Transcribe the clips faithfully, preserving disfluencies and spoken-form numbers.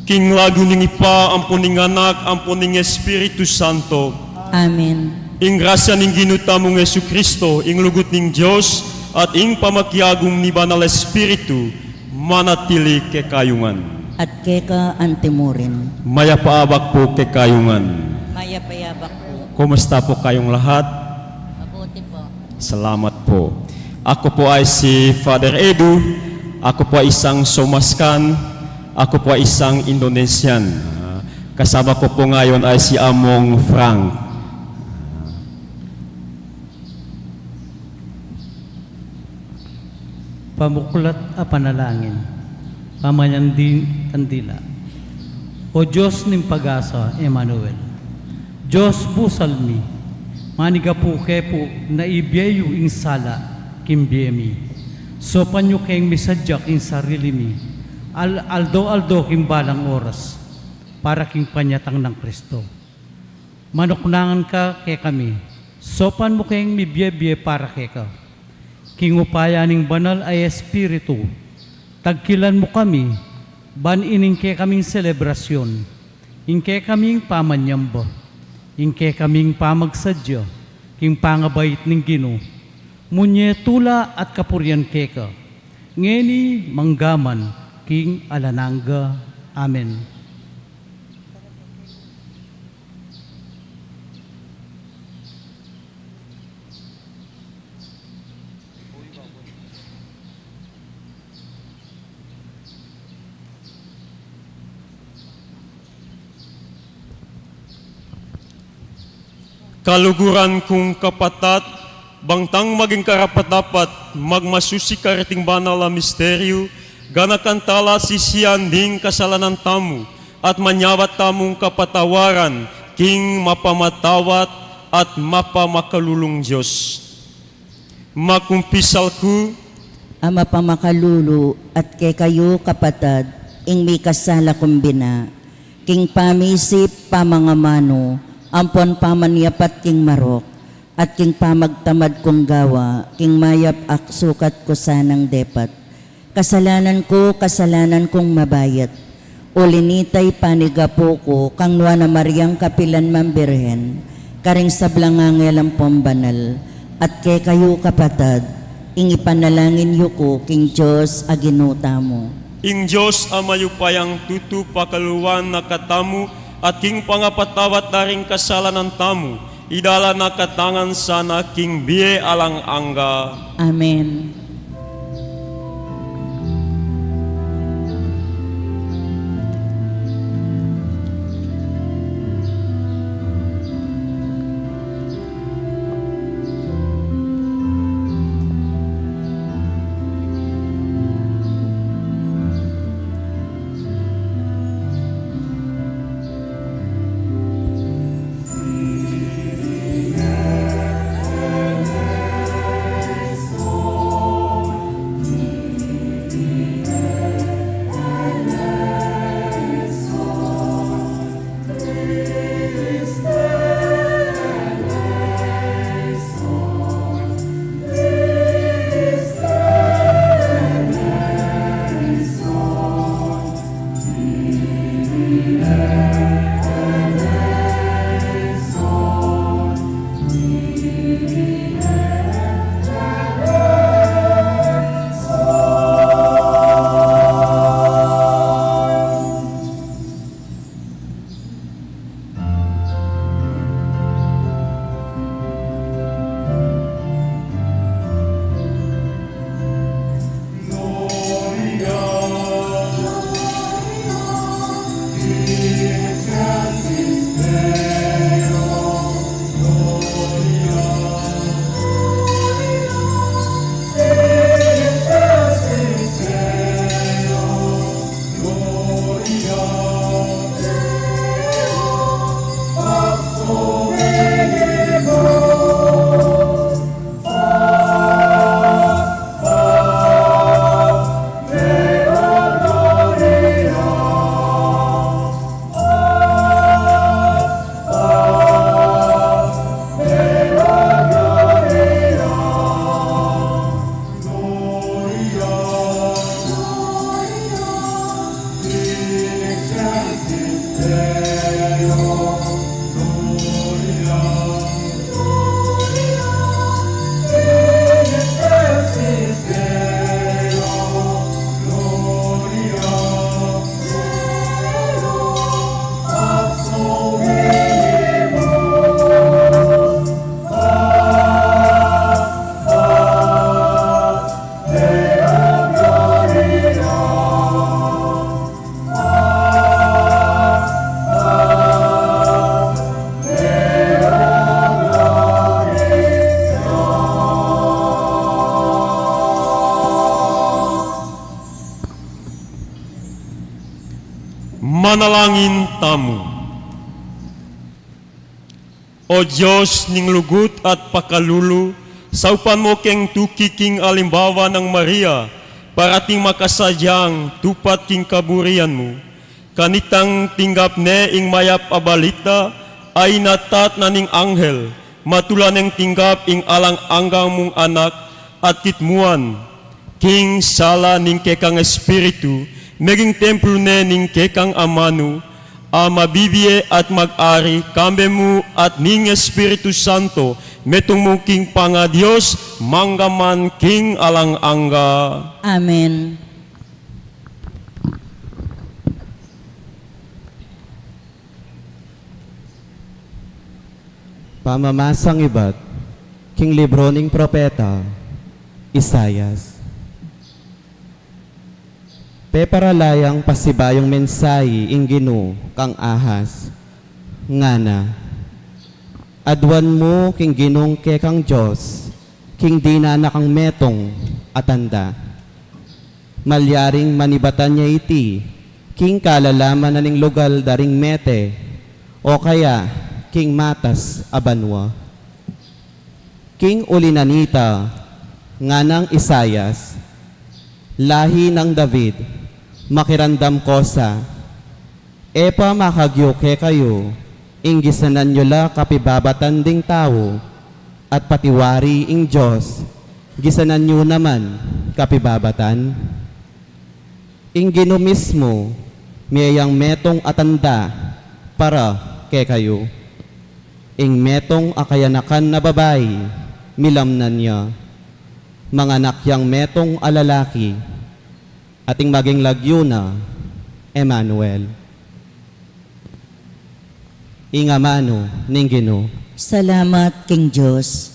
King lagyu ning Ibpa, ampon ning Anak, ampon ning Espiritu Santo. Amen. Ing grasya ning Ginu tamung Jesucristo, ing lugud ning Dios, at ing pamakiagum ning Banal Espiritu, manatili kekayu ngan. At keka antimurin. Mayap a abak pu kekayu ngan. Mayap a abak pu. Kumusta po kayong lahat? Mabuti po. Salamat po. Ako po ay si Father Edu. Ako po ay isang Somaskan. Ako po ay isang Indonesian. Ah, kasama ko po ngayon ay si Among Frank. Pamuklat a panalangin. Pamanyandi kandila. O Dios ning pag-asa, Emmanuel. Dios busal mi, manigapu ke pu na ibie yu ing sala king bie mi. Sopan yu keng misadya king sarili mi, al-, aldo-aldo king balang oras, para king panyatang nang Kristo. Manuknangan ka kekami, sopan mu keng mibie-bie para keka. King upaya ning Banal a Espiritu, tagkilan mu kami, ban ining kekaming selebrasyon, ing kekaming pamanyamba, ing kekaming pamagsadya king pangabait ning Ginu, munye tula at kapurian keka, ngeni manggaman king alang angga. Amen. Kaluguran kung kapatad, bang tang maging karapat-dapat magmasusi kariting banal a misteryu, ganakan tala sisian ding kasalanan tamu, at manyawad tamung kapatawaran king mapamatawad at mapamakalulung Dios. Makumpisal ku. A mapamakalulu at kekayu kapatad, ing mikasala kung bina, king pamisip, pamangamanu, ampon pamanyapat king marok, at king pamagtamad kung gawa, king mayap a sukat ku sanang depat. Kasalanan ku, kasalanan kung mabayat. Uli nita ipanigapu ku kang Nuan a Mariang kapilan mang Birhen, karing sablang anghel ampon banal, at kekayu kapatad, ing ipanalangin yu ku king Dios a Ginu tamu. Ing Dios a mayupayang tutu pakaluluan na katamu, at king pangapatawad da ring kasalanan tamu, idala na katamu ngan sana king bie alang angga. Amen. Manalangin tamu. O Dios ning lugud at pakalulu, saupan mu keng tuki king alimbawa nang Maria, para ting makasadyang tupat king kaburian mu. Kanitang tinggap ne ing mayap a balita a inatat na ning anghel, matula neng tinggap ing alang angga mung Anak at kitmuan king sala ning kekang Espiritu, meging templo ne ning kekang amanu, a mabibie at mag-ari kambe mu at ning Espiritu Santo, metung mu king pangaDios, mangga man king alang angga. Amen. Pamamasang ibat king libro ning propeta Isaias. Peparalayang pasibayung mensahi ing Ginu kang Ahaz, ngana: Aduan mu king Ginung kekang Dios, king dinan na kang metung a tanda. Malyaring manibatan ya iti king kalalaman na ning lugal da ring mete, o kaya king matas a banua. King uli na nita, nganang Isaias, lahi nang David, makiramdam ko sa, e pa makagyu kekayu ing gisanan yu la kapibabatan ding tau, at pati wari ing Dios, gisanan yu naman kapibabatan? Ing Ginu mismu, mie yang metung a tanda para kekayu. Ing metung a kayanakan na babai, milamnan ya. Manganak yang metung a lalaki, at ing maging lagyu na, Emmanuel. Ing amanu ning Ginu. Salamat king Dios.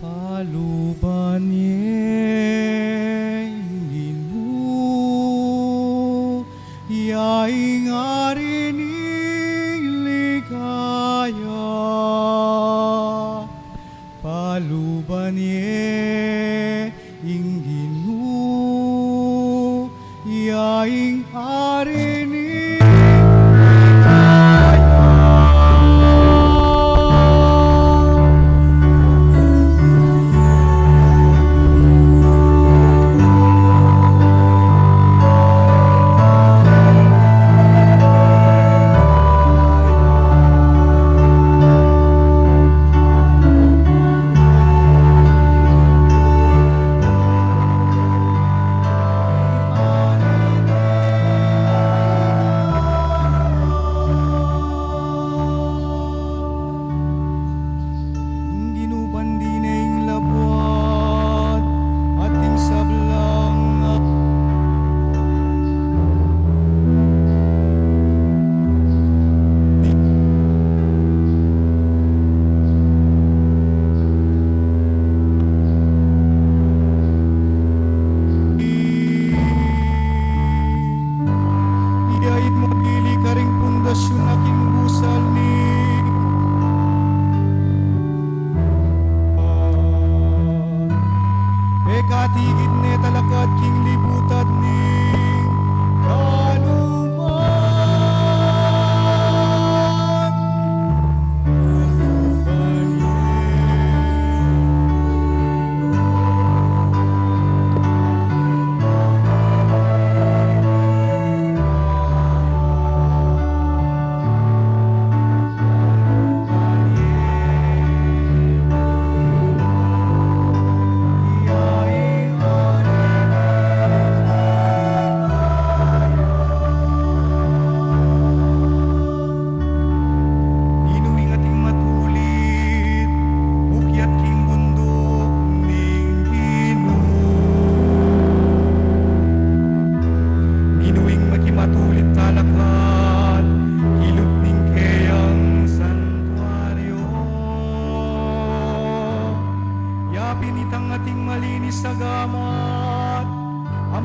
Paluban ye ing Ginu, ya ing Ari ning ligaya. Paluban ye ing Ginu, ya ing Ari ning ligaya.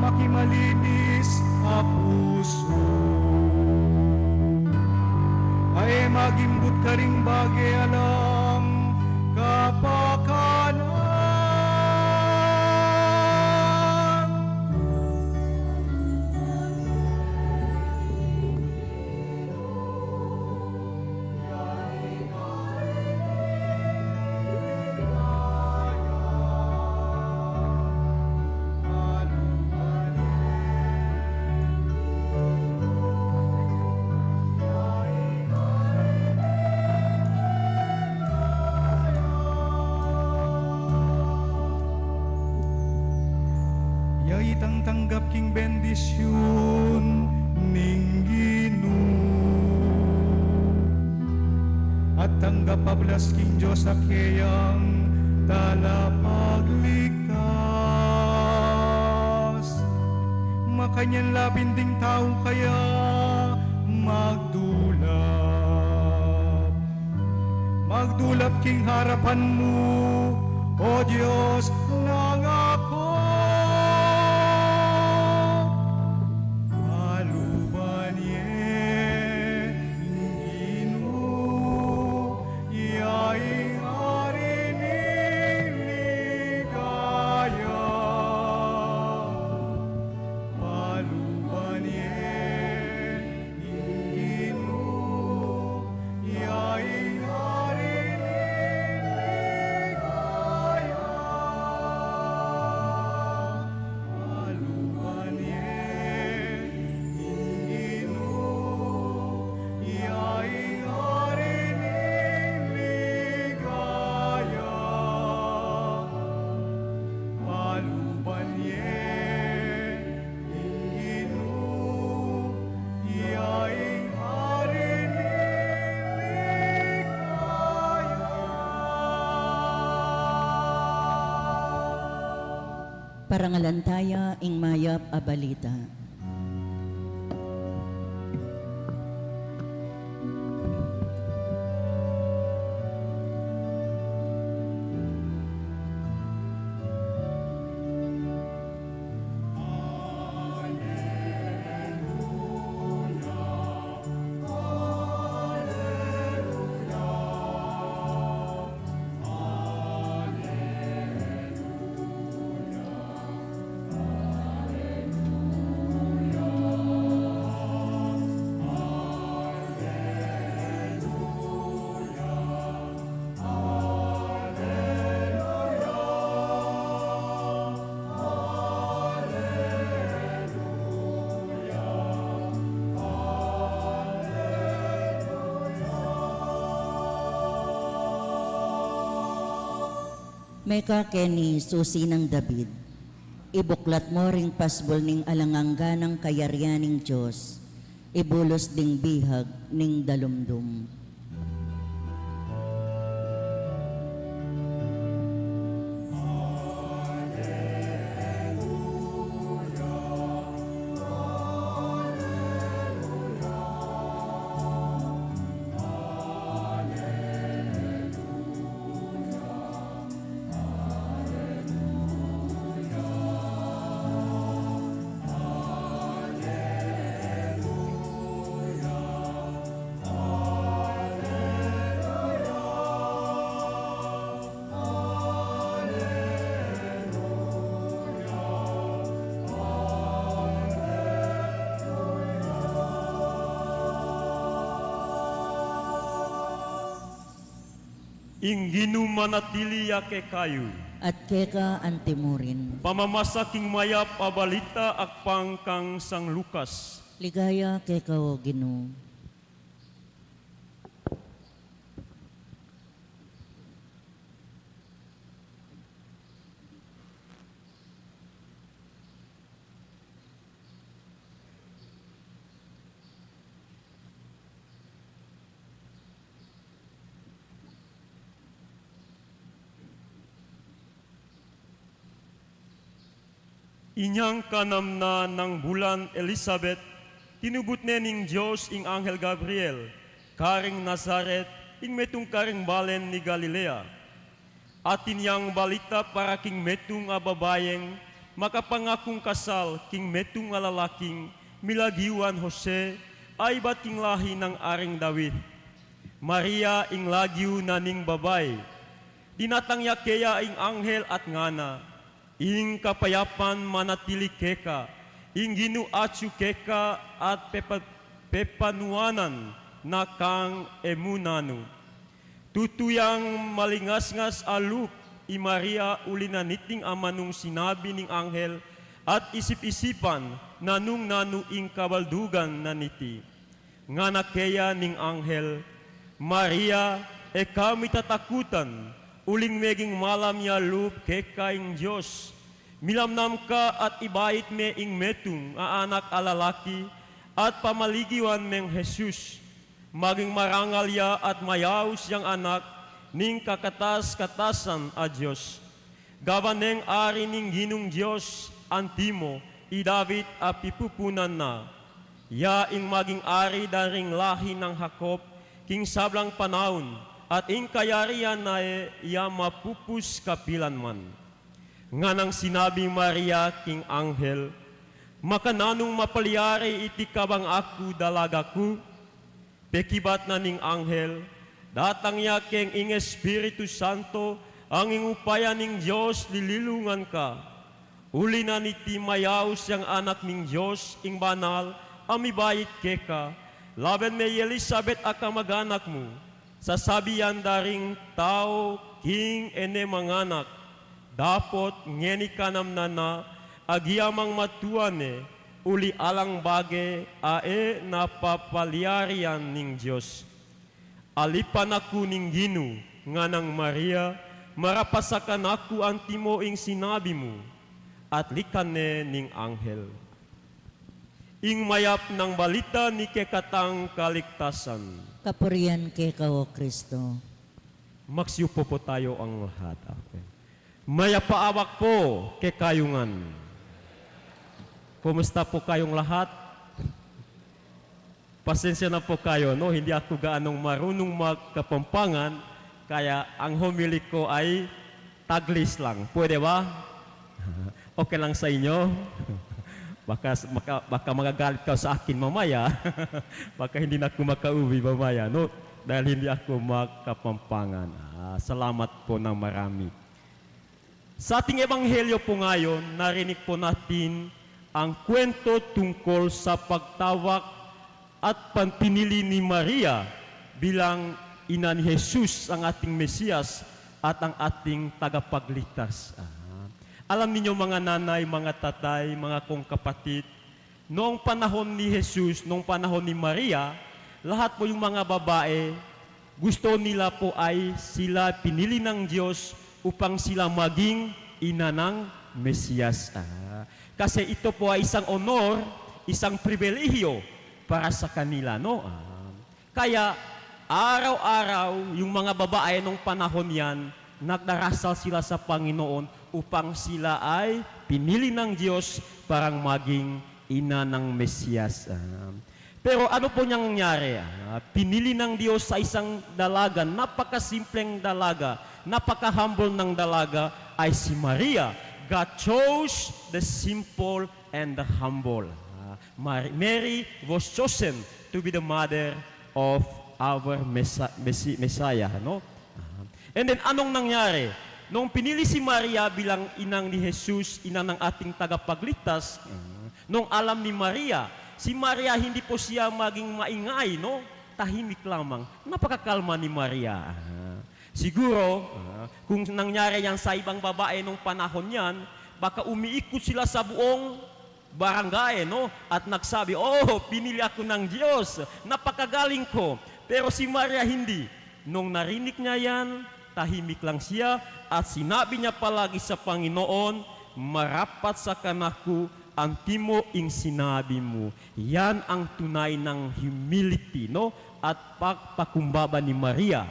makimalinis a pusu, a e magimbut karing bage alang kapakanan. Ya itang tanggap king bendisyun ning Ginu, at tanggap a blas king Dios a keyang Talapagligtas. Makanyan la pin ding tau kaya magdulap, magdulap king harapan mu, O Dios nang ako. Paluban ye ing Ginu, ya ing Ari ning ligaya. Paluban ye ing Ginu, ya ing Ari ning ligaya. Paluban ye ing Ginu, ya ing Ari ning ligaya. Paluban ye ing Ginu, ya ing Ari ning ligaya. Parangalan taya ing mayap a balita. Mekake ni Susi nang David, ibuklat mo ring pasbul ning alang angga nang kayarian ning Dios, ibulus ding bihag ning dalumdum. Ing Ginu manatili ya kekayu. At keka antimurin. Pamamasa king mayap a balita agpang kang Sang Lukas. Ligaya keka, O Ginu. Inyang kanam na nang bulan Elisabet, tinubud ne ning Dios ing anghel Gabriel karing Nazaret, ing metung karing balen ni Galilea. Atin yang balita para king metung a babaing makapangakung kasal king metung a lalaking milagiwan Jose, a ibat king lahi nang Aring David. Maria ing lagiw na ning babai. Dinatang ya keya ing anghel at ngana, "Ing kapayapan manatili keka, ing Ginu atyu keka at pepa-, pepanuanan na kang e mu nanu." Tutu yang malingasngas a lub i Maria uli na niting amanung sinabi ning anghel, at isip-isipan na nung nanu ing kabaldugan na niti. Ngana keya ning anghel, "Maria, e ka mitatakutan, uling meging malam ya lub keka ing Dios. Milamnam ka at ibait me ing metung a anak a lalaki, at pamaligiwan meng Jesus. Maging marangal ya at mayaus yang anak ning kakatas-katasan a Dios. Gawan neng ari ning Ginung Dios antimo i David a pipupunan na. Ya ing maging ari da ring lahi nang Jacob king sablang panaun, at ing kayarian na e ya mapupus kapilan man." Nganang sinabi Maria king anghel, "Makananung mapalyari iti kabang aku dalaga ku?" Pekibat na ning anghel, "Datang ya keng ing Espiritu Santo, ang ing upaya ning Dios lililungan ka. Uli na niti mayaus yang anak ning Dios, ing banal, a mibait keka. Lawen me i Elisabet a kamag-anak mu, sasabian da ring tau king e ne manganak. Dapot ngeni kanam na na, agyamang matua ne, uli alang bage a e napapalyarian ning Dios." "Alipan aku ning Ginu," nganang Maria, "marapat sa kanaku antimo ing sinabi mu." At likan ne ning anghel. Ing mayap nang balita ning kekatang kaligtasan. Kapurian keka, O Kristo. Magsiyupo po tayo ang lahat. Okay. Mayap a abak po kekayu ngan. Kumusta po kayong lahat? Pasensya na po kayo, no? Hindi ako gaanong marunong mag-Kapampangan, kaya ang homily ko ay Taglish lang. Pwede ba? Okay lang sa inyo? Baka, baka, baka magagalit ka sa akin mamaya. Baka hindi na ako makauwi mamaya, no? Dahil hindi ako mag-Kapampangan. Ah, salamat po ng marami. Sa ating ebanghelyo po ngayon, narinig po natin ang kwento tungkol sa pagtawag at pagpinili ni Maria bilang ina ni Jesus, ang ating Mesiyas at ang ating tagapagligtas. Ah, alam ninyo, mga nanay, mga tatay, mga kong kapatid, noong panahon ni Jesus, noong panahon ni Maria, lahat po yung mga babae, gusto nila po ay sila pinili ng Diyos upang sila maging ina ng Mesiyas. Ah, kasi ito po ay isang honor, isang pribilehiyo para sa kanila, no? Ah, kaya araw-araw yung mga babae nung panahon yan, nagdarasal sila sa Panginoon upang sila ay pinili ng Diyos para maging ina ng Mesiyas. Ah, pero ano po niyang nangyari? Ah, pinili ng Diyos sa isang dalaga, napakasimpleng dalaga, napaka-humble ng dalaga, ay si Maria. God chose the simple and the humble. Ah, Mar-, Mary was chosen to be the mother of our Mesa-, Mesi-, Messiah, no? Ah, and then, anong nangyari? Nung pinili si Maria bilang inang ni Jesus, ina ng ating tagapagligtas, ah, nung alam ni Maria, si Maria hindi po siya maging maingay, no? Tahimik lamang. Napakakalma ni Maria. Ah, siguro, ah, kung nangyari yan sa ibang babae nung panahon yan, baka umiikot sila sa buong barangay, no? At nagsabi, "Oh, pinili ako ng Diyos. Napakagaling ko." Pero si Maria hindi. Nung narinig niya yan, tahimik lang siya at sinabi niya palagi sa Panginoon, "Marapat sa kanaku antimo ing sinabi mu." Yan ang tunay ng humility, no? At pagpakumbaba ni Maria.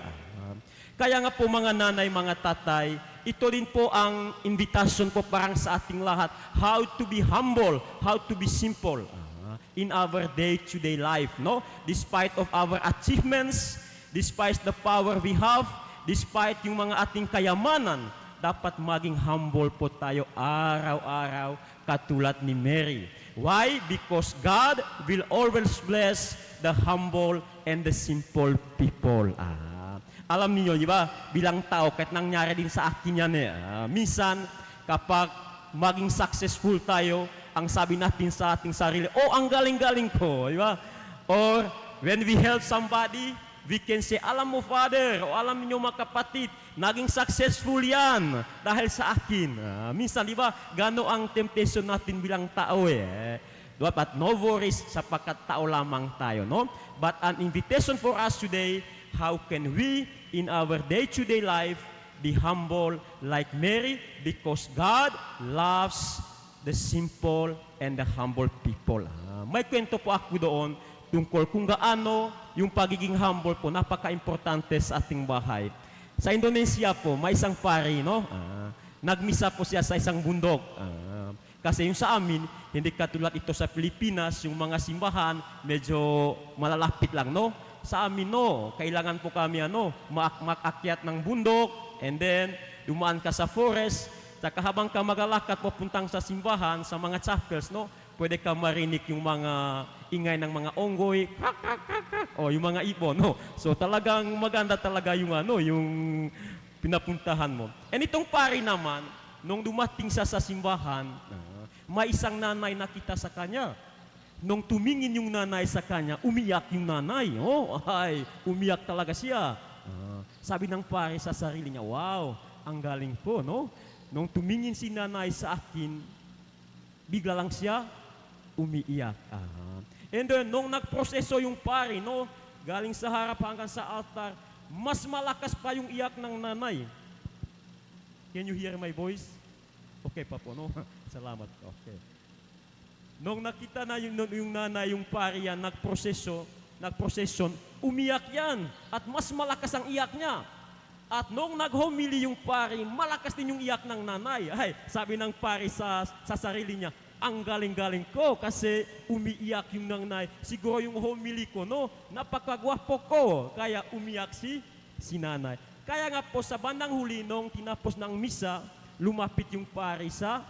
Kaya nga po, mga nanay, mga tatay, ito din po ang invitation po parang sa ating lahat, how to be humble, how to be simple, ah, in our day-to-day life, no? Despite of our achievements, despite the power we have, despite yung mga ating kayamanan, Dapat maging humble po tayo araw-araw katulad ni Mary. Why? Because God will always bless the humble and the simple people. Ah, alam niyo, di ba? Bilang tao, kahit nangyari din sa akin yan eh. Ah, minsan, kapag maging successful tayo, ang sabi natin sa ating sarili, "Oh, ang galing-galing ko," di ba? Or when we help somebody, we can say, "Alam mo, Father," o, "Alam niyo, mga kapatid, naging successful yan dahil sa akin." Ah, minsan, di ba, gano ang temptation natin bilang tao eh. Di ba? But no worries, sapagkat tao lamang tayo, no? But an invitation for us today, how can we, in our day-to-day life, be humble like Mary? Because God loves the simple and the humble people. Ah, may kwento po ako doon tungkol kung gaano yung pagiging humble po napaka-importante sa ating bahay. Sa Indonesia po, may isang pari, no? Ah, nagmisa po siya sa isang bundok. Ah, kasi yung sa amin, hindi katulad ito sa Pilipinas, yung mga simbahan, medyo malalapit lang, no? Sa amin, no, kailangan po kami, ano, maak-, makakyat ng bundok, and then dumaan ka sa forest, saka habang ka magalakad papuntang sa simbahan, sa mga chapels, no, pwede ka marinig yung mga ingay ng mga unggoy, krak, krak, krak, krak, o yung mga ibon, no? So, talagang maganda talaga yung, ano, yung pinapuntahan mo. And itong pari naman, nung dumating siya sa simbahan, ah, may isang nanay nakita sa kanya. Nung tumingin yung nanay sa kanya, umiyak yung nanay. Oh, ay, umiyak talaga siya. Ah, sabi ng pari sa sarili niya, "Wow, ang galing ko, no?" Nung tumingin si nanay sa akin, bigla lang siya umiiyak. Ah. And then, nung nagproseso yung pari, no, galing sa harap hanggang sa altar, mas malakas pa yung iyak ng nanay. Can you hear my voice? Okay pa po, no? Salamat. Okay. Nung nakita na yung, yung nanay, yung pari yan, nagproseso, nagprosesyon, umiyak yan. At mas malakas ang iyak niya. At nung naghomili yung pari, malakas din yung iyak ng nanay. Ay, sabi ng pari sa, sa sarili niya, "Ang galing-galing ko kasi umiiyak yung nanay. Siguro yung homily ko, no? Napakagwapo ko, kaya umiyak si, si nanay." Kaya nga po, sa bandang huli, nung tinapos ng misa, lumapit yung pari sa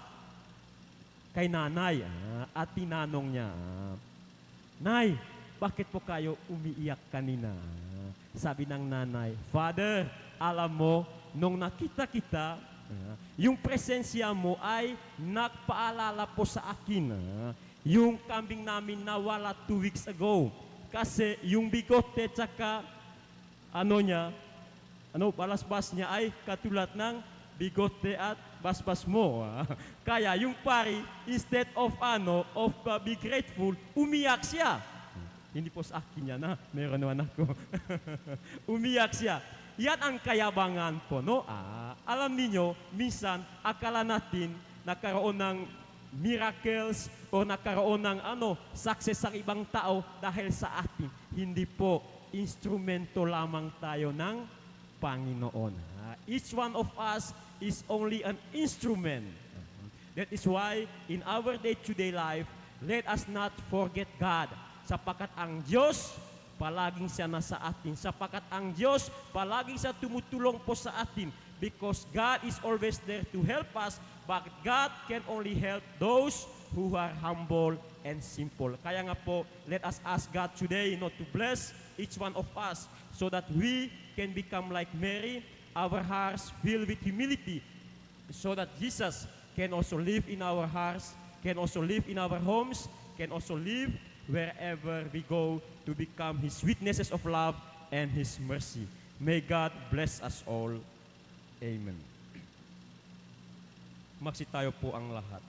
kay nanay, ah, at tinanong niya, ah, "Nay, bakit po kayo umiiyak kanina?" Ah, sabi ng nanay, "Father, alam mo, nung nakita kita, ah, yung presensya mo ay nagpaalala po sa akin, ah, yung kambing namin nawala two weeks ago. Kasi yung bigote tsaka ano niya, ano, balasbas niya ay katulad ng bigote at basbas mo." Kaya yung pari, instead of, ano, of, uh, be grateful, umiyak siya. Hindi po sa akin yan, ha? Meron naman ako. Umiyak siya. Yan ang kayabangan po, no? Ah, alam ninyo, minsan, akala natin nagkaroon ng miracles o nagkaroon ng, ano, success ang ibang tao dahil sa atin. Hindi po. Instrumento lamang tayo ng Panginoon. Ah, each one of us is only an instrument. That is why in our day-to-day life, let us not forget God. Sapagkat ang Diyos, palaging siya nasa atin. Sapagkat ang Diyos, palaging siya tumutulong po sa atin. Because God is always there to help us, but God can only help those who are humble and simple. Kaya nga po, let us ask God today, no, to bless each one of us so that we can become like Mary, our hearts filled with humility, so that Jesus can also live in our hearts, can also live in our homes, can also live wherever we go to become His witnesses of love and His mercy. May God bless us all. Amen. Magsitayo po ang lahat.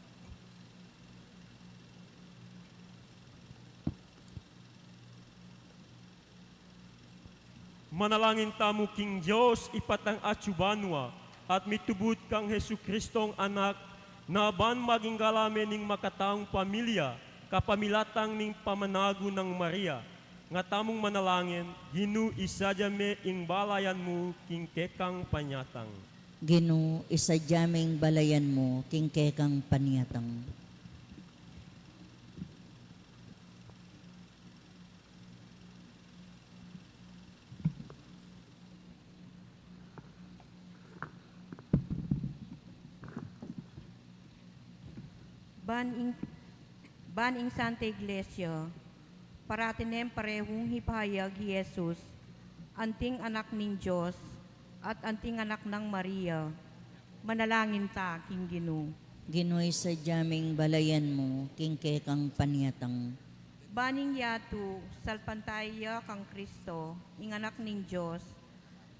Manalangin tamu king Dios, Ibpa tang atsu banua, at mitubud kang Jesucristong Anak, na ban maging gala me ning makataung pamilya, kapamilatan ning pamanagu nang Maria. Nga tamung manalangin, Ginu, isadya me ing balayan mu king kekang panyatang. Ginu, isadya me ing balayan mu king kekang panyatang. Ban ing, ban ing Santa Iglesia, parati neng parehung hipahayag hi Jesus, anting Anak ning Dios, at anting Anak nang Maria. Manalangin ta king Ginu. Ginu, isadya ming balayan mu king kekang panyatang. Ban ing yatu, salpantaya ya kang Kristo, ing Anak ning Dios,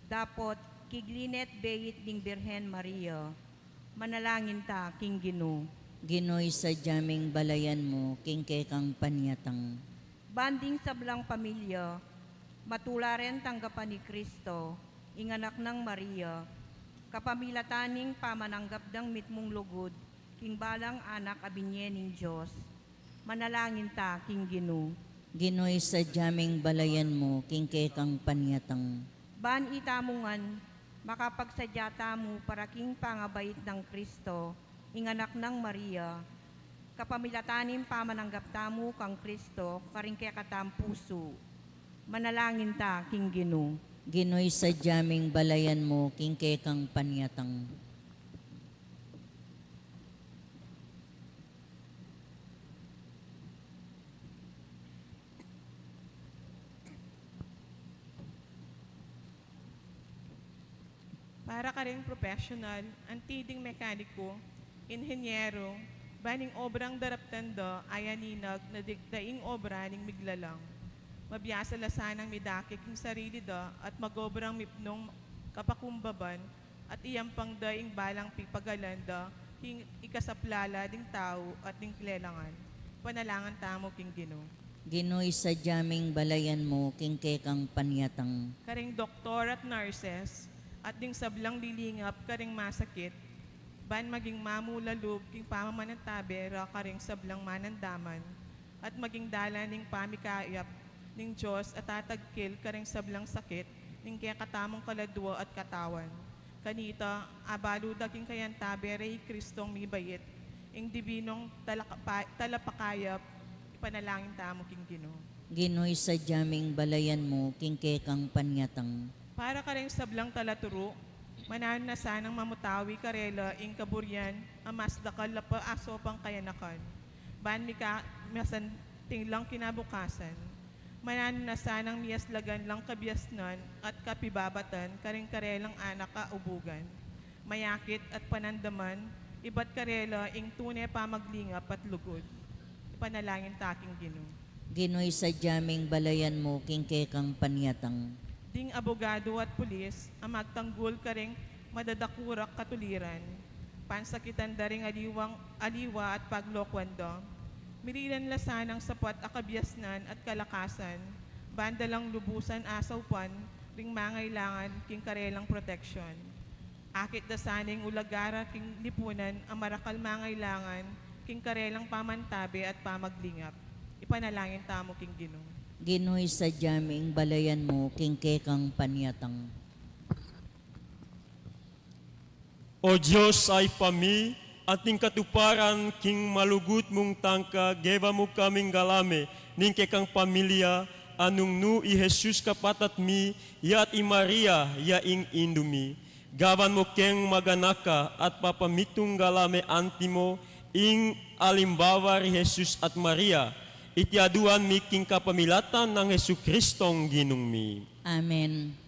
dapot kigli ne't beit ning Birhen Maria. Manalangin ta king Ginu. Ginu, isadya ming balayan mu king kekang panyatang. Ban ding sablang pamilya, matula ren tanggapan i Kristo, ing Anak nang Maria, kapamilatan ning pamananggap dang mitmung lugud king balang anak a binye ning Dios. Manalangin ta king Ginu. Ginu, isadya ming balayan mu king kekang panyatang. Ban itamu ngan makapagsadya tamu para king pangabait nang Kristo, ing Anak nang Maria, kapamilatan ning pamananggap tamu kang Kristo karing kekatang pusu. Manalangin ta king Ginu. Ginu, isadya ming balayan mu king kekang panyatang. Para karing professional, anti ding mekaniko, inhinyero, ban ing obrang daraptan da, ayaninag na di-, daing obra ning miglalang. Mabiasa la sanang midake king sarili da at magobrang mipnung kapakumbaban, at iyampang da ing balang pipagalan da king ikasaplala ding tau at ding kalelangan. Panalangin tamu king Ginu. Ginu, isadya ming balayan mu king kekang panyatang. Karing doktor at nurses, at ding sablang lilingap karing masakit, ban maging mamulalub king pamamanatabe ra karing sablang manandaman, at maging dalan ning pamikayap ning Dios a tatagkil karing sablang sakit ning kekatamung kaladua at katawan. Kanita, abalu da king kayantabe re i Kristong mibait, ing dibinong talakapa-, talapakayap, ipanalangin tamu king Ginu. Ginu, isadya ming balayan mu king kekang panyatang. Para karing sablang talaturu, mananu na sanang mamutawi karela ing kaburian a mas dakal a paasopang kayanakan, ban mika-, masanting lang kinabukasan. Mananu na sanang miyaslagan lang kabiasnan at kapibabatan karing karelang anak a ubugan, mayakit at panandaman, ibat karela ing tune pamaglingap at lugud. Ipanalangin ta king Ginu. Ginu, isadya ming balayan mu king kekang panyatang. Ding abogado at pulis a magtanggul karing madadakurak katuliran, pansakitan da ring aliwang, aliwa at paglokuan da. Miriran la sanang sapat a kabiasnan at kalakasan, ban da lang lubusan asaupan ring mangailangan king karelang proteksyon. Akit da sana ing ulaga ra king lipunan a marakal mangailangan king karelang pamantabe at pamaglingap. Ipanalangin tamu king Ginu. Ginu, isadya ming balayan mu king kekang panyatang. O Dios a Ibpa mi, anting katuparan king malugud mung tangka, geva mu kaming galame ning kekang pamilya, a nung nu i Jesus kapatat mi, ya at i Maria, ya ing indu mi. Gawan mu keng maganaka at papamitung galame antimo ing alimbawa ri Jesus at Maria. Iti aduan mi king kapamilatan nang Jesucristong Ginung mi. Amen.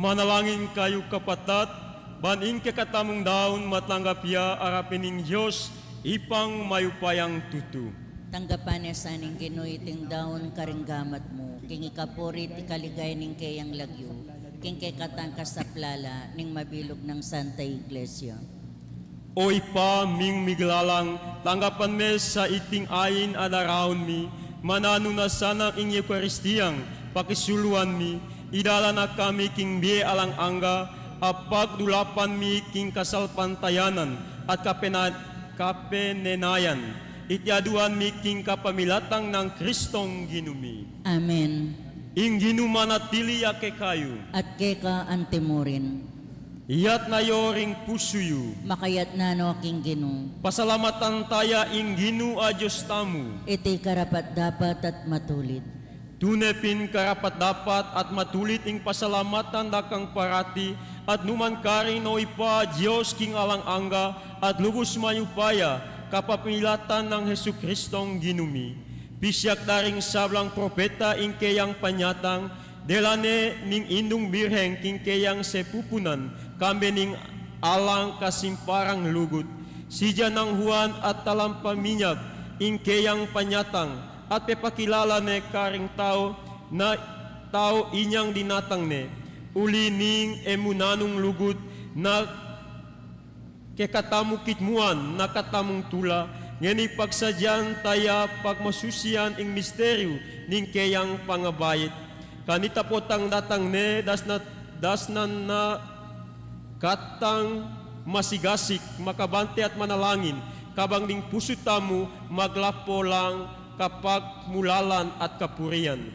Manalangin kayu, kapatad, ban ing kekatamung daun matanggap ya arapin ning Dios, Ibpang mayupayang tutu. Tanggapan ne sa ning Ginu iting daun karing gamat mu, king ikapuri at ikaligaya ning keyang lagyu, king kekatang kasaplalan ning mabilug nang Santa Iglesia. O Ibpa ming miglalang, tanggapan me sa iting ain a daraun mi, mananu na sanang ing Eukaristiyang pakisuluan mi, idala na kami king bie alang angga, a pagdulapan mi king kasalpantayanan at kapena-, kapenenayan, iti aduan mi king kapamilatan nang Kristong Ginu mi. Amen. Ing Ginu manatili ya kekayu. At keka antimurin. Iyatna yu ring pusu yu. Makayatna no king Ginu. Pasalamatan taya ing Ginu a Dios tamu. Iti karapat-dapat at matulid. Tune pin karapat-dapat at matulid ing pasalamatan da kang parati at nukarin man, o Ibpa, Dios king alang angga at lubus mayupaya, kapamilatan nang Jesukristong Ginu mi. Pisiag da ring sablang propeta ing keyang panyatang, dela ne ning Indung Birheng king keyang sepupunan, kambe ning alang kasimparang lugud. Sidya nang Juan a Talampaminyag ing keyang panyatang, at pepakilala ne karing tau na tau inyang dinatang ne. Uli ning e mu nanung lugud na kekatamu kitmuan na katamung tula, ngeni pagsadyan taya pagmasusian ing misteryu ning keyang pangabait. Kanita potang datang ne, dasna-, dasnan na katang masigasig, makabante at manalangin, kabang ding pusu tamu maglapo lang kapagmulalan at kapurian.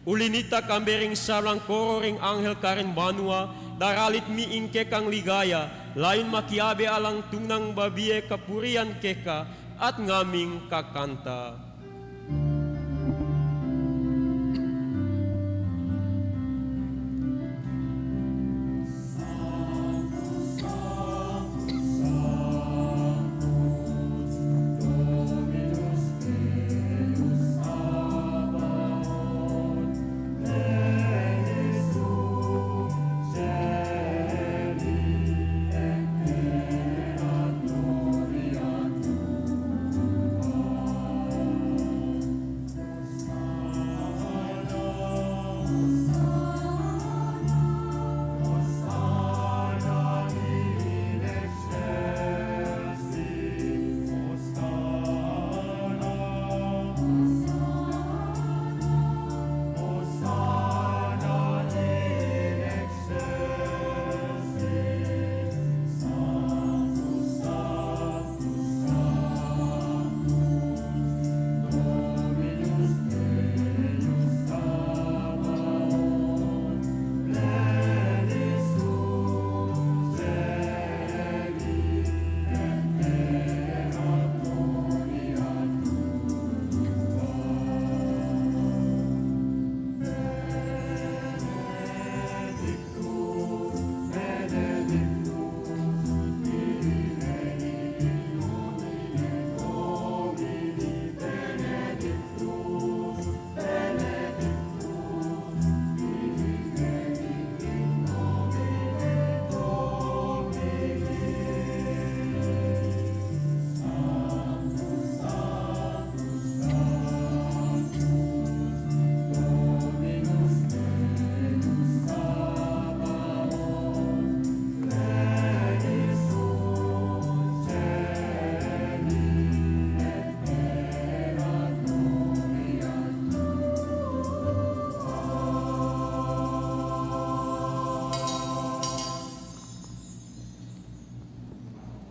Uli nita, kambe ring sablang koro ring anghel karin banua, daralit mi ing kekang ligaya, layun makiabe alang tungnang babie kapurian keka, at ngaming kakanta.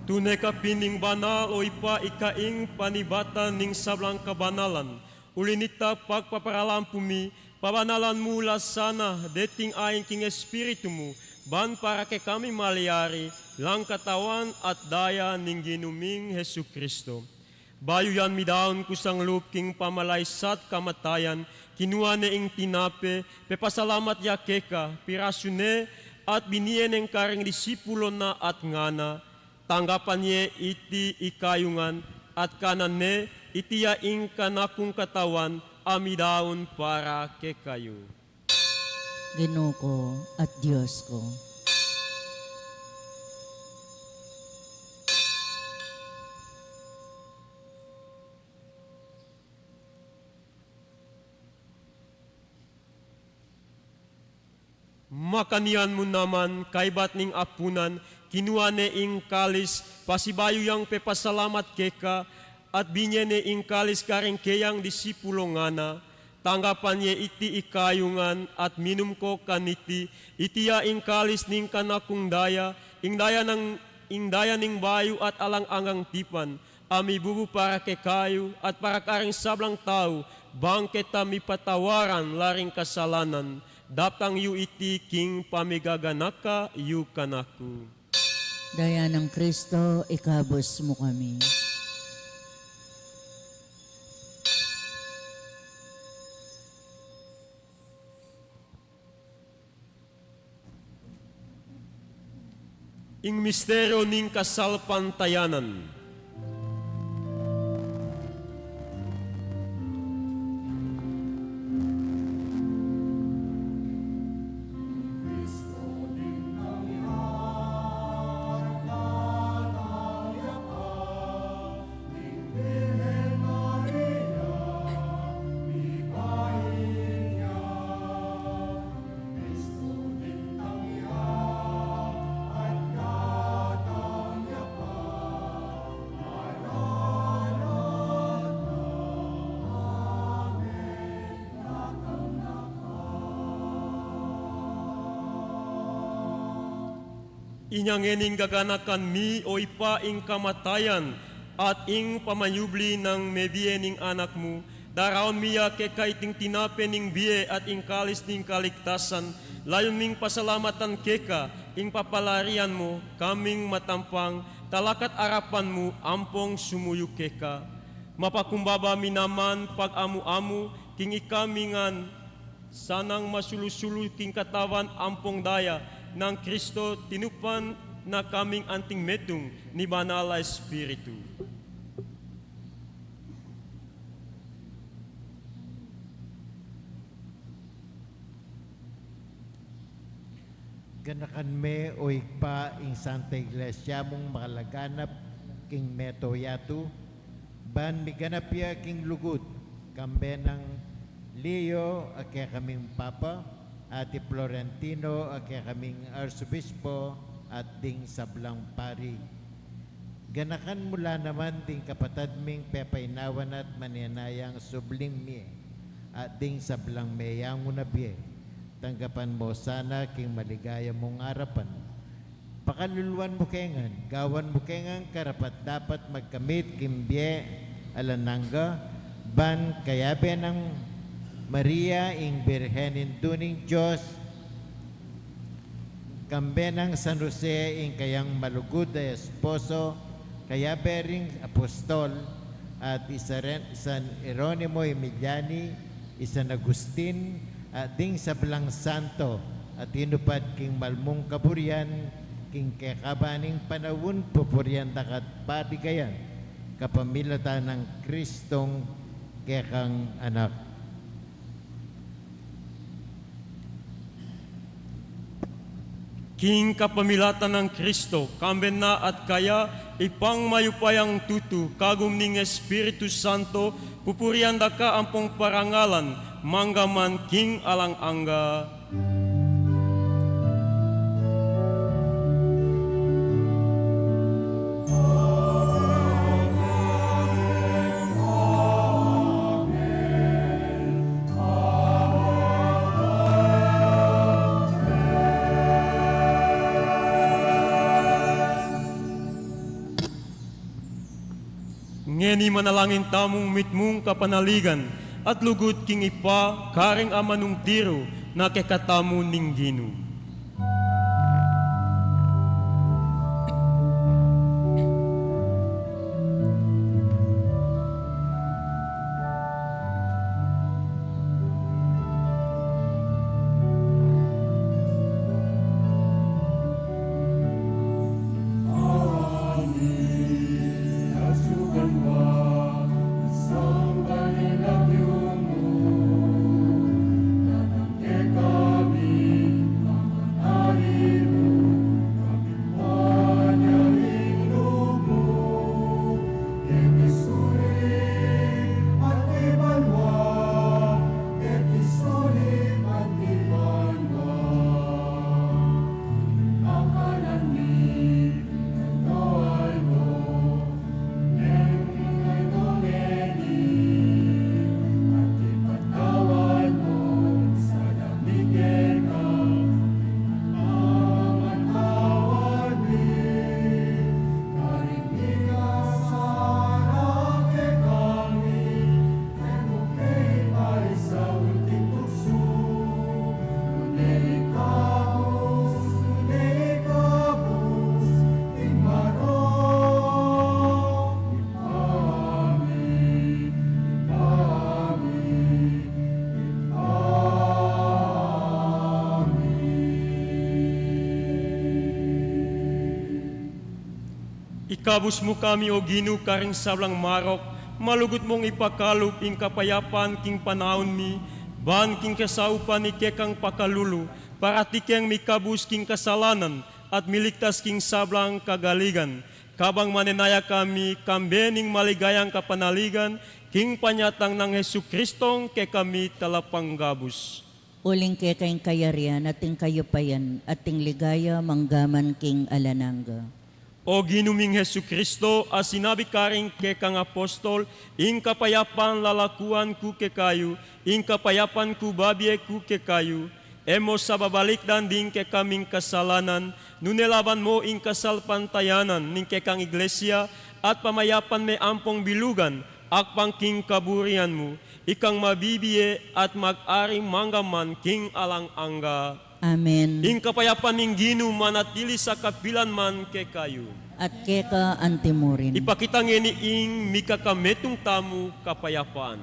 Tune ka pin ing banal, o Ibpa, ika ing panibatan ning sablang kabanalan. Uli nita, pagpaparalan pu mi, pabanalan mu la sana deting ain king Espiritu mu, ban para kekami malyari lang katawan at daya ning Ginu ming Jesucristo. Bayu yan midaun kusang lub king pamalays at kamatayan, kinua ne ing tinape, pepasalamat ya keka, pirasu ne, at binie neng karing disipulun na at ngana: Tanggapan ye iti ikayu ngan, at kanan ne, iti ya ing kanakung katawan a midaun para kekayu. Ginu ku at Dios ku. Makanyan mu naman, kaybat ning apunan, kinua ne ing kalis, pasibayu yang pepasalamat keka, at binye ne ing kalis karing keyang disipulo ngana, tanggapan ye iti ikayu ngan, at minum ko kaniti, iti ya ing kalis ning kanakung daya, ing daya nang, ing daya ning bayu at alang anggang tipan, a mibubu para kekayu at para karing sablang tau, bang keta mipatawaran la ring kasalanan. Daptan yu iti king pamigaganaka yu kanaku. Daya nang Kristo, ikabus mu kami. Ing misteryo ning kasalpantayanan. Inya ngening gaganakan mi, o Ibpa, ing kamatayan at ing pamanyubli nang mebie ning Anak mu, daraun mi ya keka iting tinape ning bie at ing kalis ning kaligtasan, layun ming pasalamatan keka ing papalarian mu, kaming matampang, talakat arapan mu ampong sumuyu keka. Mapakumbaba mi naman pag-amu-amu king ikami ngan, sanang masulu-sulu king katawan ampong daya nang Kristo, tinupan na kaming anting metung ning Banal a Espiritu. Ganakan me, o Ibpa, ing Santa Iglesia mung makalaganap king mabilug a yatu, ban miganap ya king lugud, kambe nang Leo a kekaming Papa, at i Florentino a kekaming Arsobispo, at ding sablang pari. Ganakan mu la naman ding kapatad ming pepainawan at manenayang subling mie, at ding sablang meyangu na bie. Tanggapan mu sana king maligaya mung arapan. Pakaluluan mu ke ngan, gawan mu ke ngan karapat-dapat magkamit king bie alang angga, ban kayabe nang Maria, ing Birhen Indu ning Dios, kambe nang San Jose, ing kayang malugud a esposo, kayabe ring apostol, at i Saren-, San Jeronimo Emiliani, i San Agustin, at ding sablang santo a tinupad king malmung kaburian, king kekaban ning panaun pupurian da ka at paligayan, kapamilatan nang Kristong kekang Anak. King kapamilatan nang Kristo, kambe na at kaya, Ibpang mayupayang tutu, kagum ning Espiritu Santo, pupurian da ka ampong parangalan, mangga man king alang angga. Ngeni manalangin tamung mitmung kapanaligan at lugud king Ibpa, karing amanung tiru na kekatamu ning Ginu. Ikabus mu kami, O Ginu, karing sablang marok, malugud mung ipakalup ing kapayapan king panaun mi, ban king kasaupan ning kekang pakalulu, parati keng mikabus king kasalanan, at miligtas king sablang kagaligan. Kabang manenaya kami, kambe ning maligayang kapanaligan, king panyatang nang Jesucristong kekami talapanggabus. Uling keka ing kayarian, at ing kayupayan, at ing ligaya, mangga man king alang angga. O Ginu ming Jesucristo, a sinabi karing kekang apostol, ing kapayapan lalakuan ku kekayu, ing kapayapan ku babie ku kekayu, e mu sa babalikdan ding kekaming kasalanan, nune laban mu ing kasalpantayanan ning kekang iglesia, at pamayapan me ampong bilugan, agpang king kaburian mu, ikang mabibie at mag-ari mangga man king alang angga. Amen. Ing kapayapan ning Ginu manatili sa kapilan man kekayu. At keka anti mu rin. Ipakita ngeni ing mikakametung tamu kapayapan.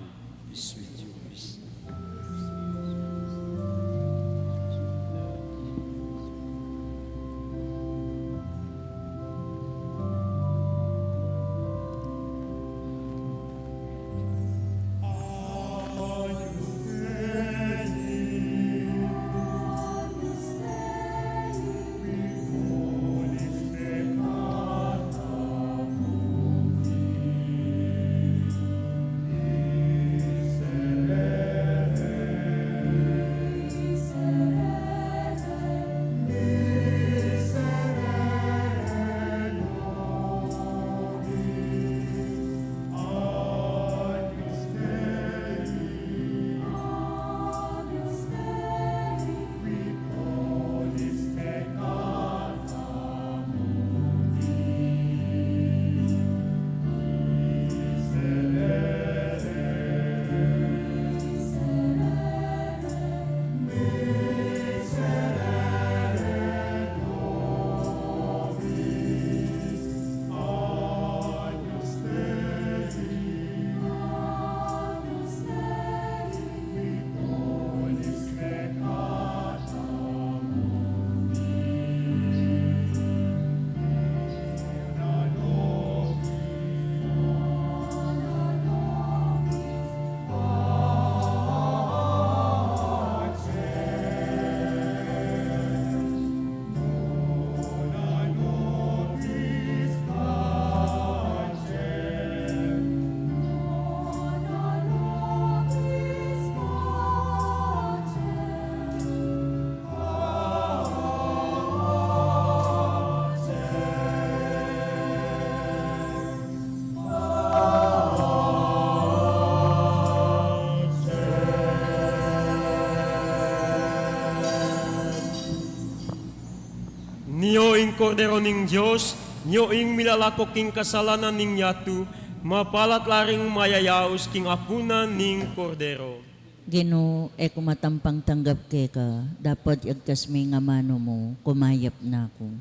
Nio ing Kordero ning Dios, nio ing milalako king kasalanan ning yatu, mapalad la ring mayayaus king apunan ning Kordero. Ginu, e ku matampang tanggap keka, dapot yagkas me ing amanu mu, kumayap na ku.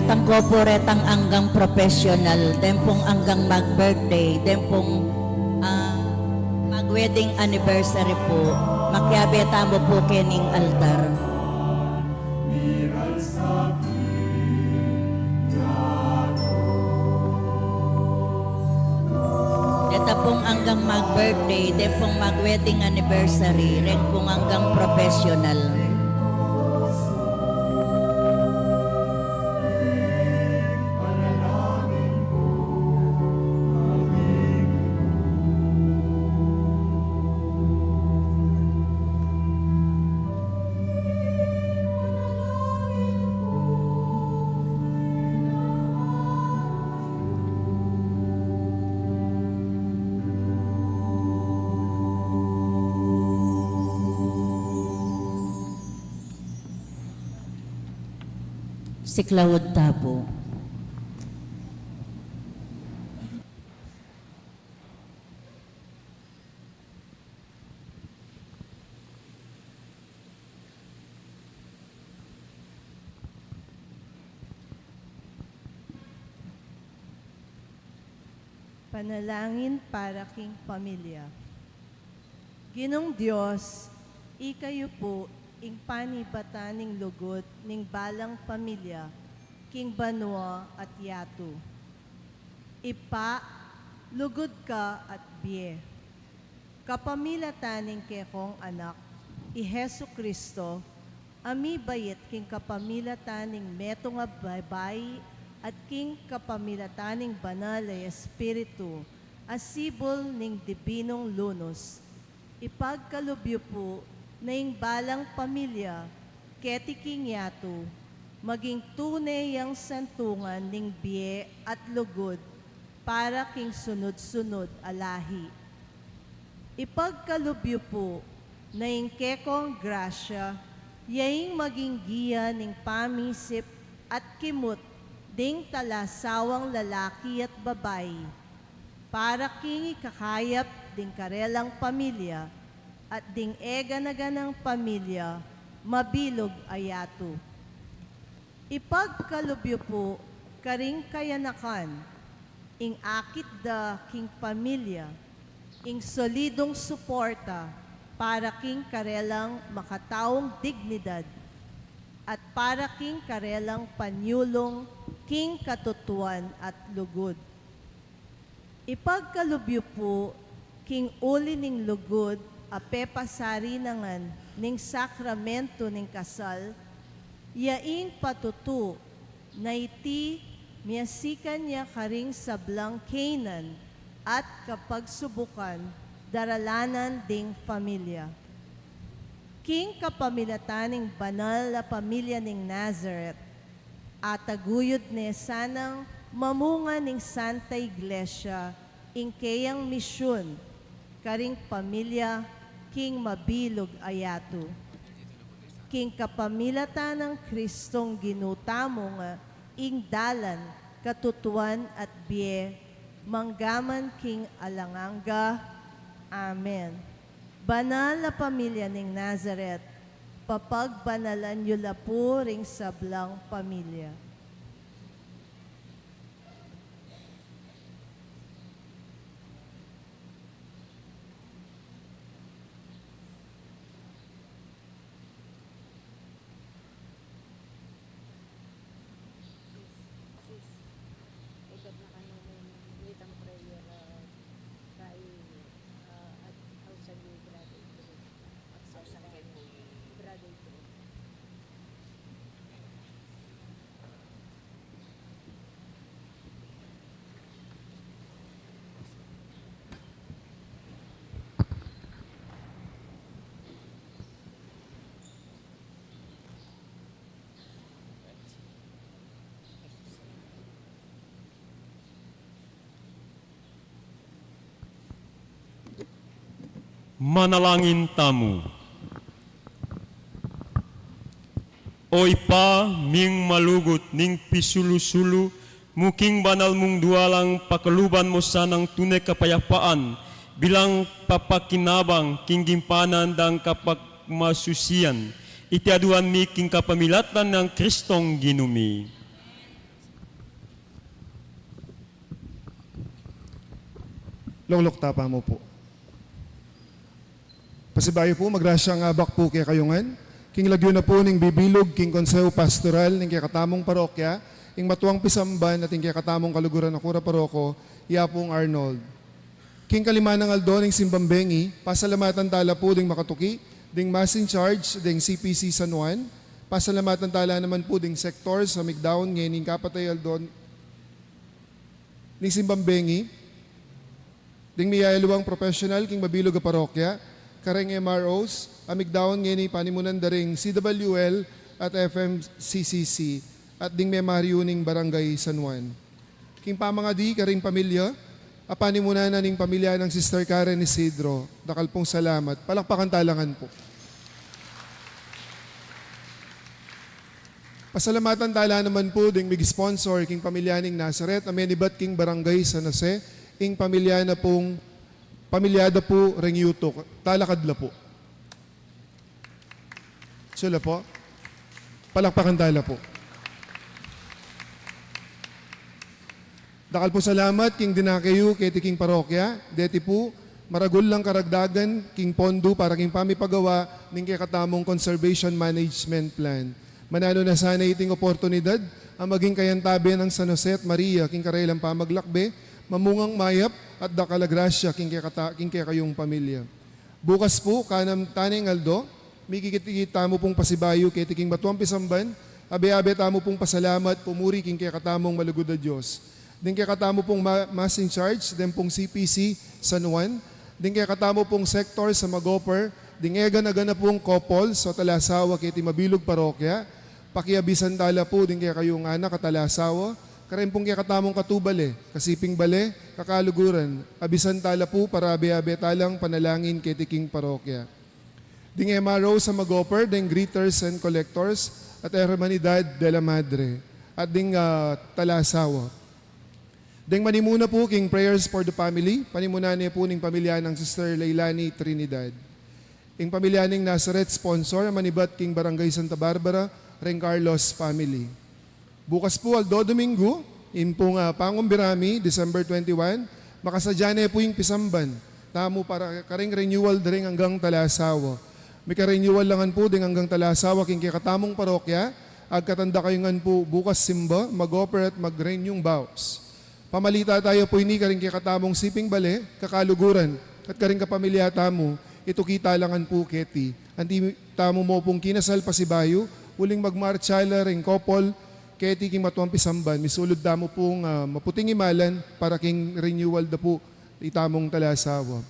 Tangko pu retang anggang professional, den pung anggang mag-birthday, den pung, ah, mag-wedding anniversary pu, makiabe tamu pu kening altar. Deta pung anggang mag-birthday, den pung mag-wedding anniversary, ren pung anggang professional. Siklaud ta pu. Panalangin para king pamilya. Ginung Dios, ika yu pu ing panibatan ning lugud ning balang pamilya king banua at yatu. Ibpa, lugud ka at bie. Kapamilatan ning kekong Anak, i Jesucristo, a mibait king kapamilatan ning metung a babai at king kapamilatan ning Banal a Espiritu, a sibul ning dibinung lunus. Ipagkalub yu pu na ing balang pamilya keti king yatu, maging tune yang santungan ning bie at lugud para king sunud-sunud a lahi. Ipagkalub yu pu na ing kekong grasya, ya ing maging gia ning pamisip at kimut ding talasawang lalaki at babai, para king ikakayap ding karelang pamilya at ding eganaganang pamilya mabilug a yatu. Ipagkalub yu pu karing kayanakan, ing akit da king pamilya, ing solidung suporta para king karelang makataung dignidad at para king karelang panyulung king katutuan at lugud. Ipagkalub yu pu king uli ning lugud a pepasari na ngan ning sakramentu ning kasal, ya ing patutu na iti miasikan ya karing sablang kaynan at kapagsubukan daralanan ding pamilya. King kapamilatan ning banal a pamilya ning Nazareth, ataguyud ne sanang mamunga ning Santa Iglesia ing keyang misyun karing pamilya king mabilug a yatu. King kapamilatan nang Kristong Ginu tamu nga ing dalan, katutuan at bie, manggaman king alang angga. Amen. Banal a pamilya ning Nazareth, papagbanalan yu la pu ring sablang pamilya. Sis, sis. Ikot na kanu mu, nitang prayer, ah, kay, ah, at ausan ni brother Drew. Ausan kay brother Drew. Manalangin tamu. O Ibpa ming malugud, ning pisulu-sulu mu king banal mung dualang, pakaluban mu sanang tune kapayapaan bilang papakinabang king gimpanan dang kapagmasusian. Iti aduan mi king kapamilatan nang Kristong Ginu mi. Lukluk tapa mu pu. Pasibayu pu, magrasyang abak pu kekayu ngan. King lagyu na pu ning bibilug king Konseho Pastoral ning kekatamung parokya, ing matuang pisamban at ing kekatamung kaluguran a kura paroko, i Apung Arnold. King kalima nang aldo ning simbang bengi, pasalamatan tala pu ding makatuki, ding Mass in Charge, ding C P C San Juan, pasalamatan tala naman pu ding sektor sa migdaun ngening kapatay aldo ning simbang bengi, ding miyayaluang professional king mabilug a parokya, kareng M R Os, a migdaun ngeni panimunan da ring C W L at F M C C C, at ding memaryu ning Barangay San Juan. King pamangadi karing pamilya, a panimunan na ning pamilya nang Sister Karen Isidro, dakal pung salamat. Palakpakan tala ngan pu. Pasalamatan tala naman pu ding mig-sponsor king pamilya ning Nazaret, a menibat king Barangay San Jose, ing pamilya na pung, pamilya da pu reng yutuk. Talakad la pu. Sula pu. Palakpakan tala pu. Dakal pu salamat king dinake yu keti king parokya, deti pu, maragul lang karagdagan king pondu para king pamipagawa ning kekatamung Conservation Management Plan. Mananu na sana iting oportunidad a maging kayantabe nang San Jose at Maria king karelang pamaglakbe, mamungang mayap at dakal a grasya king kekata-, king kekayung pamilya. Bukas pu, kanam taneng aldo, mikikit-ikit tamu pung pasibayu keti king matuang pisamban, abe-abe tamu pung pasalamat, pumuri king kekatamung malugud a Dios. Ding kekatamu pung ma-, Mass in Charge, deng pung C P C San Juan, ding kekatamu pung sektor sa Magoper, ding egana-gana pung couple sa talasawa keti mabilug parokya, pakiabisan tala pu ding kekayung anak a talasawa, kareng pung kekatamung katubale, kasiping bale, kakaluguran, abisan tala pu para abe-abe talang panalangin keti king parokya. Ding M R O sa Magoper, ding greeters and collectors, at Hermanidad de la Madre, at ding, ah, talasawa. Ding manimuna pu king prayers for the family, panimunan ne pu ning pamilya nang Sister Leilani Trinidad. Ing pamilya ning Nazareth sponsor, manibat king Barangay Santa Barbara, reng Carlos family. Bukas pu, aldo Domingo, ing pung, ah, pangumbira mi, December twenty-one, makasadya ne pu ing pisamban tamu para kareng renewal da ring anggang talasawa. Mika-renewal la ngan pu ding anggang talasawa king kekatamung parokya, agkatan da kayu ngan pu bukas simba, mag-offer at mag-renew vows. Pamalita taya pu ini karing kekatamung siping bale, kakaluguran, at karing kapamilya tamu, ituki tala ngan pu keti. Anti tamu mu pung kinasal pasibayu, uling magmarcha la ring couple, keti king matuang pisamban, misulud tamu pung, ah, maputing imalan para king renewal da pu itamung talasawa.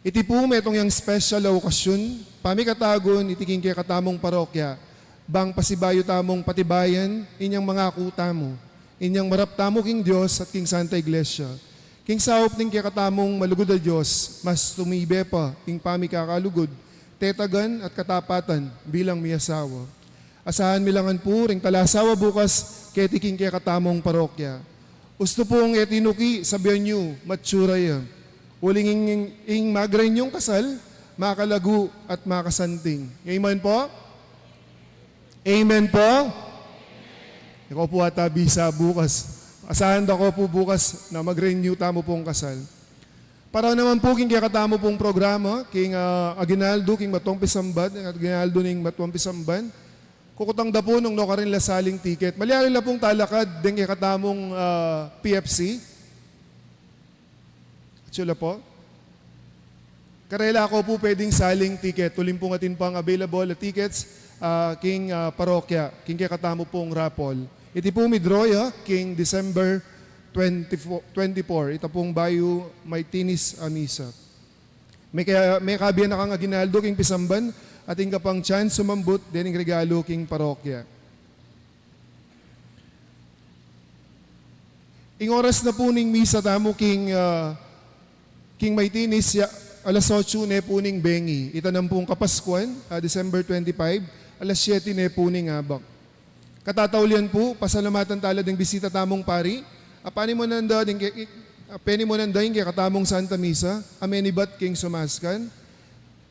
Iti pu metung yang special a okasyun, pamikatagun iti king kekatamung parokya, bang pasibayu tamung patibayan inyang mangaku tamu, inyang marap tamu king Dios at king Santa Iglesia. King saup ning kekatamung malugud a Dios, mas tumibe pa ing pamikakalugud, tetagan at katapatan bilang miyasawa. Asahan mi la ngan pu ring talasawa bukas keti king kekatamung parokya. Ustu pung e tinuki, sabian yu, matsura ya. Uling ing, ing magrenyung kasal, makalagu at makasanting. Amen pu? Amen pu? Ikaw pu ata bisa bukas. Asahan da ko pu bukas na magrenew tamu pung kasal. Para naman pu king kekatamu pung programa, king, ah, aginaldo, king matuang pisamban, ing aginaldo ning matuang pisamban, kukutang da pu nung nukarin la saling tiket. Malyari la pung talakad ding kekatamung, ah, P F C. Atiu la pu. Karela ko pu pwedeng saling tiket. Uling pung atin pang available a tickets, ah, king, ah, parokya, king kekatamu pung raffle. Iti pu mi-draw ya king December twenty-four, twenty-four. Ita pung bayu maitinis a misa. Mekabie na kang aginaldo king pisamban, atin ka pang chance sumambut dening regalo king parokya. Ing oras na pu ning misa tamu king, ah, king maitinis ya, alas otsu ne pu ning bengi. Ita naman pung Kapaskuan, ah, December twenty-five, alas siyete ne pu ning abak. Katataulian pu, pasalamatan tala ding bisita tamung pari, a panimunan da ding ke-, a penimunan da ing kekatamung Santa Misa, a menibat king sumaskan.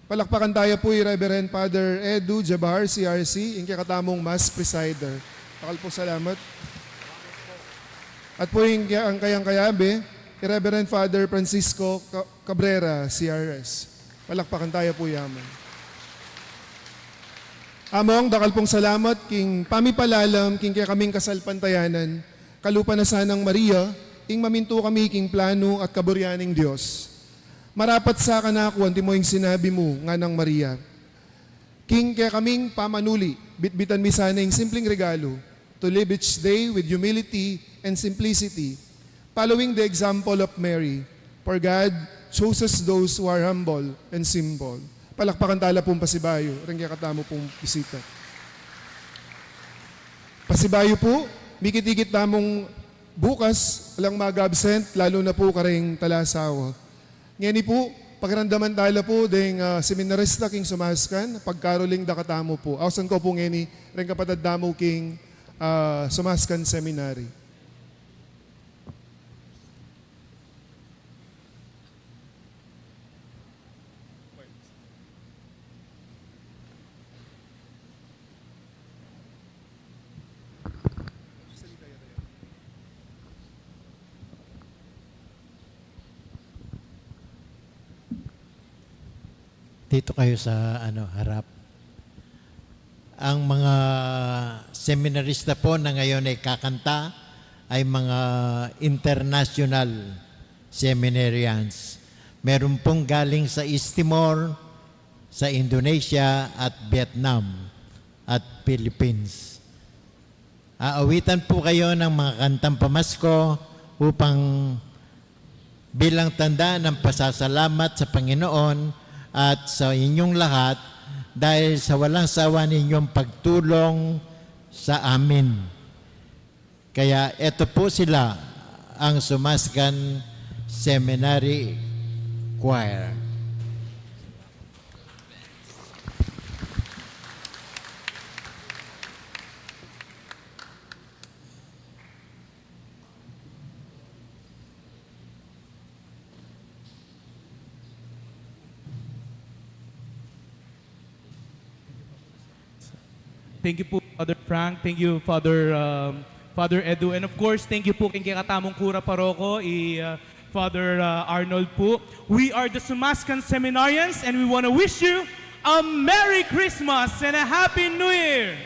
Palakpakan taya pu i Reverend Father Edu Jabahar, C R C, ing kekatamung Mass Presider. Dakal pu salamat. At pu ing ke-, ing kayang kayabe, Reverend Father Francisco Ca-, Cabrera, C R S. Palakpakan taya pu yaman. Among, dakal pung salamat king pamipalalam king kekaming kasalpantayanan, kalupa na sanang Maria, ing mamintu kami king planu at kaburian ning Dios. Marapat sa kanaku antimo ing sinabi mu, nganang Maria. King kekaming pamanuli, bitbitan mi sana ing simpleng regalu, to live each day with humility and simplicity, following the example of Mary. For God chooses those who are humble and simple. Palakpakan tala pung pasibayu, reng kekatamu pung bisita. Pasibayu pu, mikit-ikit tamung bukas, alang mag-absent, lalu na pu kareng talasawa. Ngeni pu, pakiramdaman tala pu deng, ah, seminarista king Sumascan, pagkaruling da katamu pu. Ausan ku pu ngeni, reng kapatad tamu king, ah, Sumascan Seminary. Dito kayo sa, ano, harap. Ang mga seminarista po na ngayon ay kakanta ay mga international seminarians. Meron pong galing sa East Timor, sa Indonesia at Vietnam at Philippines. Aawitan po kayo ng mga kantang pamasko upang bilang tanda ng pasasalamat sa Panginoon at sa inyong lahat dahil sa walang sawa ninyong pagtulong sa amin. Kaya eto po sila, ang Sumasgan Seminary Choir. Thank you po, Father Frank. Thank you, Father, um, Father Edu. And of course, thank you po king kekatamung kura paroko, i, uh, Father, uh, Arnold po. We are the Sumascan Seminarians, and we want to wish you a Merry Christmas and a Happy New Year!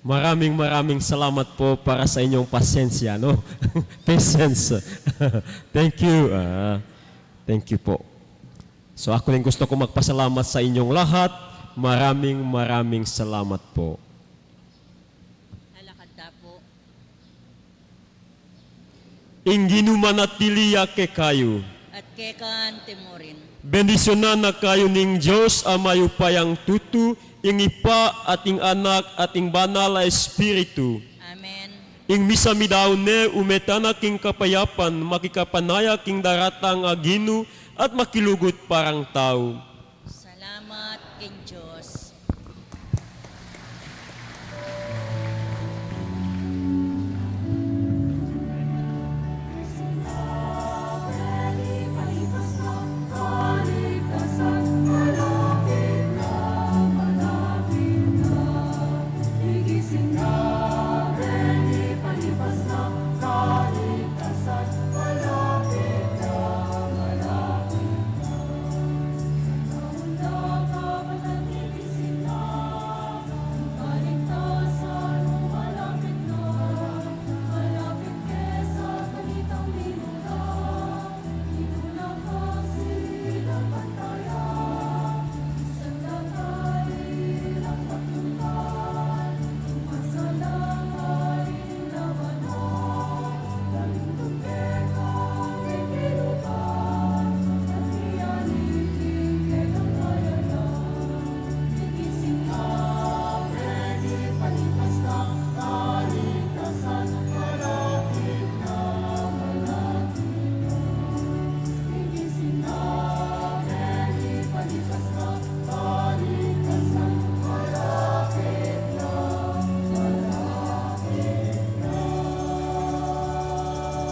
Maraming, maraming salamat po para sa inyong pasensya, no? Patience. Thank you. Ah, thank you po. So, aku rin gusto ko magpasalamat sa inyong lahat. Maraming, maraming salamat po. Alakad ta po. Ing Ginu manatili ya kekayu. At keka naman murin. Bendisyunan na kayu ning Dios a mayupayang tutu, ing Ibpa at ing Anak at ing Banal a Espiritu. Amen. Ing misa mi daun ne, ume tana king kapayapan, makikapanaya king daratang a ginu, at makilugud parang tau. Salamat king Dios.